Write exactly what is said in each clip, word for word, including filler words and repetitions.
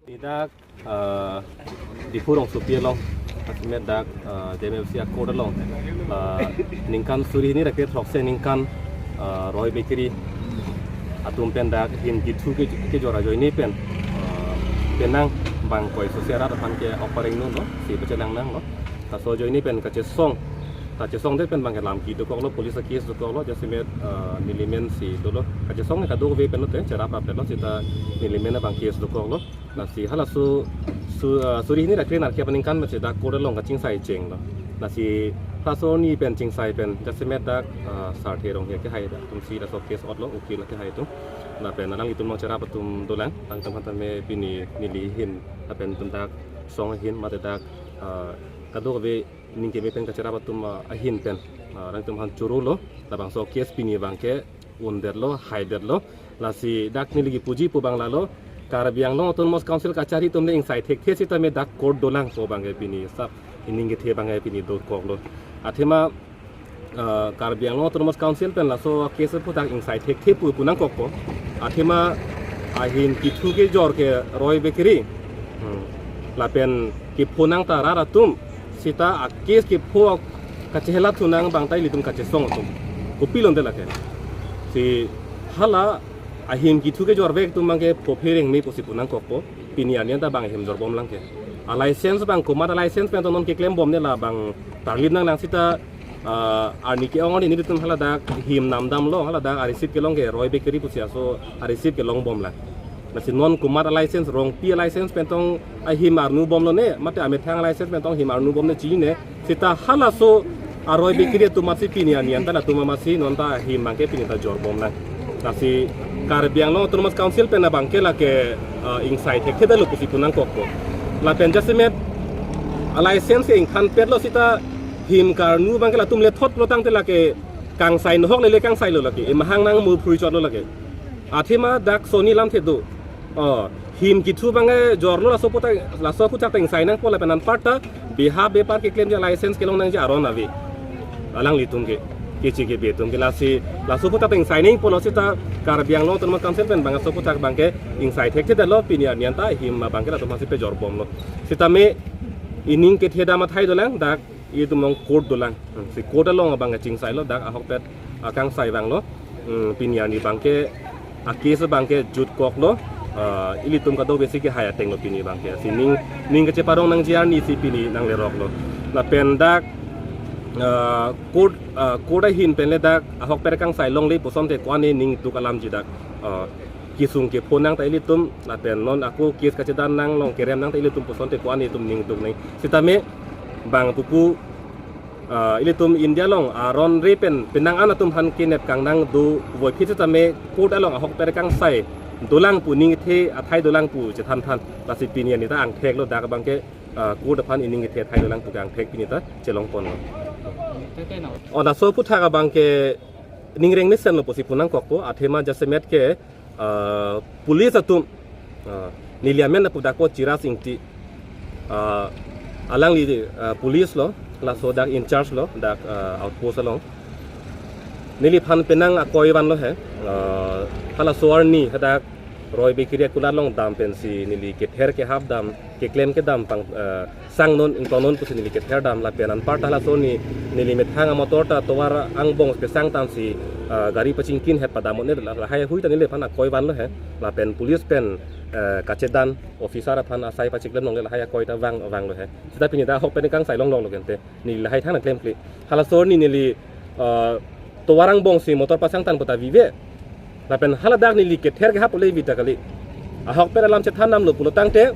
Idak, ah, Diphu rongsopi along, jasemet dak, ah, J M F C a-court along, ah, ningkan suri hini ra kre throksi aningkan, ah, Roy Bakery atum pen dak him kithu ke, kejor ajoine pen, ah, penang bang koi sose arat aphan ke-ok pareng nanglo, si pachelang nanglo. Laso ajoine pen kachesong, kachesongdet pen bang ke lam kedo koklo, police a-case do koklo, jasemet, ah, nelimen si dolo. Kachesong ne kadokave pen lote, cherap rap lo, seta nelimen abang case do koklo. Lasi halaso su, ah, suri hini ra kre nerkep aningkan masi dak court along kachingsai chenglo. Lasi halaso arni pen chingsai pen jasemet dak, ah, Sarthe Ronghang kehai dak atumsi laso case otlo, ukil kehai atum. Lapen alanglitum along cherap atum dolang, alangtum aphan tame pini neli ahin, lapen itum dak song ahin mate dak, ah, kadokave ning keme pen kacherap atum, ah, ahin pen, ah, alangtum aphan chorolo, labangso case pini abang ke undetlo, haidetlo. Lasi dak neli kipuji pu abang lalo, Karbi Anglong Autonomous Council kachari atum le ingsai thekthe sitame dak court dolang pu abang ke pini sap ining kethe abang ke pini do koklo. Athema, ah, Karbi Anglong Autonomous Council pen laso case aphuthak ingsai thekthe pu punang kokpo. Athema ahin kithu kejor ke Roy Bakery, hmm, lapen kepho nang ta rat atum, seta a-case kepho kachehelat thu nang abang ta ilitum kachesong atum. Kopilonte lake. Si hala ahim kithu kejor vek atum abang ke phophe rengme pusi punang kokpo. Pini arni anta bang ahim jorbom lang ke. A-license abang komat a-license pen to non keklem bomne, labang tarlip nanglang seta, ah, arni ke-ong arni nelitum haladak him namdamlo, haladak a-receipt kelong ke Roy Bakery pusi aso a-receipt kelong bomlang. Lasi non komat a-license, Rongpi a-license pen tong ahim arnu bomlo ne, mate amethang a-license pen tong him arnu bomne chinine. Seta halaso a-Roy Bakery atum amatsi pini arni anta latum amatsi non ta ahim abang ke pini ta jorbom nang. Lasi Karbi Anglong Autonomous Council pen abang ke lake, ah, ingsai thekthedetlo pusi punang kokpo. Lapen jasemet a-license ke ingthanpetlo seta him karnu abang ke latum lethot lo tangte lake kangsai nohok lele kangsailo lake. Emahang nang mur phuri chotlo lake. Athema dak soni lamthe do. Oh, him kithu abang ke jorlo, laso aphuthak, laso aphuthak ta ingsai nangpo lapen anparta beha bepar keklemji a-license kelong nangji aron ave. Alanglitum ke, keche kebe atum ke, lasi, laso aphuthak ta ingsai nangpo, lasi ta Karbi Anglong Autonomous Council pen bang laso aphuthak abang ke ingsai thekthedetlo, pini arni anta him abang ke latum amatsi pejorbomlo. Sitame ining kethedam athai dolang, dak itum along court dolang. Hmm, si court along abang kachingsailo, dak ahokpet akangsai vanglo. Hmm, pini arni abang ke a-case abang ke jutkoklo. Ah, ilitum kadokavesi kehai atenglo pini abang ke. Si ning, ning kacheparong nangji arni si pini nangleroklo. Lapen dak, ah, court, ah, court ahin pen le dak ahokpet akangsai longle pusonte ko-an ning duk alamji dak, ah, kesung kepho nang ta ilitum, lapen non ako case kachedan nang, long kerem nang ta ilitum pusonte ko-an itum ning duk nang. Sitame bang pupu, ah, ilitum India along aron re pen penang an atum aphan kenep kangnang do voiphit sitame court along ahokpet akangsai dolang pu, ning kethe athai dolang pu chethan than. Lasi pini arni ta angtheklo, dak abang ke, ah, court aphan ining kethe athai dolang pu ke angthek pini ta chelongponlo. Oh, laso aphuthak abang ke ning reng mesenlo pusi punang kokpo, athema jasemet ke, ah, police atum, ah, neli amen lapu dakpo Chiras Ingti, ah, alangli, ah, police lo, laso dak in charge lo, dak, ah, outpost along. Neliphan penang akoi vanlo he, ah, halaso arni hadak Roy Bakery akulat along dam pensi neli kether kehap dam, keklem kedam pang, ah, sangnon, ingtonnon pusi neli kether dam, lapen anparta halaso arni neli methang amotor ta tovar angbong pesang tangsi, ah, gari pachingkin het padam-un-e, la, lahai ahui ta neliphan akoi vanlo he. Lapen police pen, eh, kachedan officer aphan asai pacheklemlongle, lahai akoi ta vang, vanglo he. Seta pini dak ahok pen kangsai longlonglo gente. Neli lahai than nangklemkle. Halaso arni neli, ah, tovar angbongsi motor pasang tang pu ta vive. Lapen haladak neli kether kehap le vita kali. Ahokpet alam chethan damlo pulo tangte,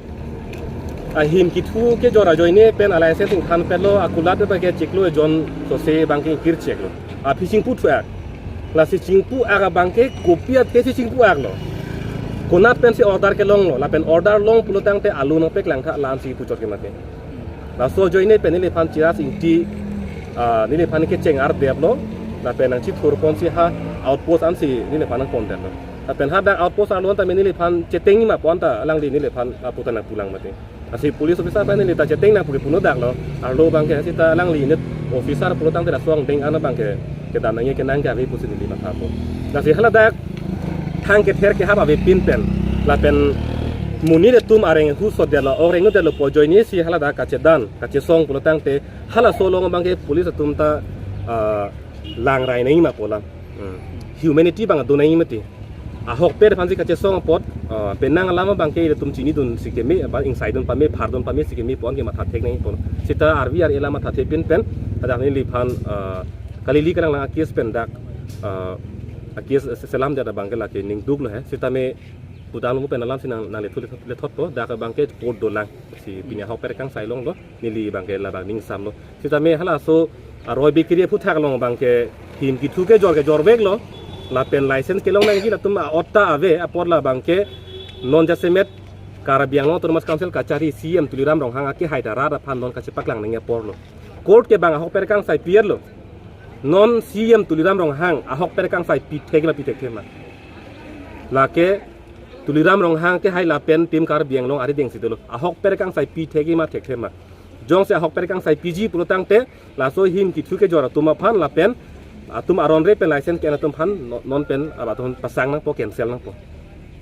ahim kithu kejor ajoine pen a-license ingthanpetlo, akulat abang ke chiklo, ejon sose abang ke ingkir cheklo. Aphi chingpu thu-ak. Lasi chingpu-ak abang ke kopi athesi chingpu-aklo. Konat pensi order kelonglo, lapen order long pulo tangte alo nangpeklang tha, la-ansi puchot ke mate. Laso ajoine pen neliphan Chiras Ingti, ah, neliphan kecheng ardeplo, lapen nangchithurponsi ha outpost ansi neliphan nangpondetlo. Lapen hadak outpost arlo anta neliphan cheteng ma pu anta alangli neliphan, ah, puta nangpulang mate. Lasi police officer aphan neli ta cheteng nang pu ke puno daklo, arlo abang ke, seta alangli unit officer pulo tangte laso angdeng an abang ke kedam nangji kenang ke ave pusi neli mathapo. Lasi haladak thang kether kehap avepin pen, lapen Monit atum areng hu sodetlo, areng hu detlo pu ajoine si hala dak kachedan, kachesong pulo tangte halaso along abangke police atum ta, ah, lang rai nangji ma pu alam. Hmm. Humanity abang do nangji mati. Ahokpet aphansi kachesong apot, ah, penang alam abangke ilitum chinidun si keme, abang ingsaidun pame, phardun pame si keme pu an ke matha thek nangji pu. Seta R V R A la matha thepin pen, hadak neliphan, ah, kalili kalang lang a-case pen dak, ah, a-case se-, selamdet abangke lake ning duklo he. Sitame pudam lo pen alam si nang, nang lethot, lethot po, dak abangke court dolang. Si pini ahokpet kangsai along do, neli abangke labang ningsamlo. Sitame halaso, ah, Roy Bakery aphuthak along abangke him kethu kejor kejorveklo. Lapen license kelong nangji latum a-otta ave apor la abangke non jasemet Karbi Anglong Autonomous Council kachari C E M Tuliram Ronghang akehai ta rat aphan non kachepaklang nangji aporlo. Court ke abang ahokpet kangsai pi-etlo. Non C E M Tuliram Ronghang ahokpet kangsai pi thek ma pi thekthe ma. Lake Tuliram Ronghang akehai lapen Team Karbi Anglong arideng si dolo. Ahokpet kangsai pi thekji ma thekthe ma. Jongsi ahokpet kangsai piji pulo tangte laso him kethu kejor atum aphan lapen atum aron re pen license ke-en atum aphan no-, non pen abaton pasang nangpo, cancel nangpo.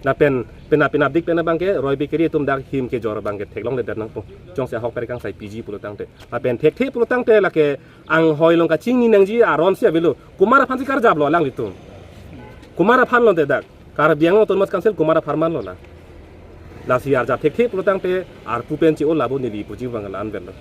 Lapen penap penapdik pen abangke Roy Bakery atum dak him kejor abangke theklongledet nangpo. Jongsi ahokpet kangsai piji pulo tangte. Lapen thekthe pulo tangte lake anghoi along kachingni nangji aron si avelo. Komat aphansi karjaplo alanglitum? Komat aphan lonte dak? Karbi Anglong Autonomous Council komat apharman lo la? Lasi arjap thekthe pulo tangte arpu pen chi-o labo neli puji abang la-an pen lo.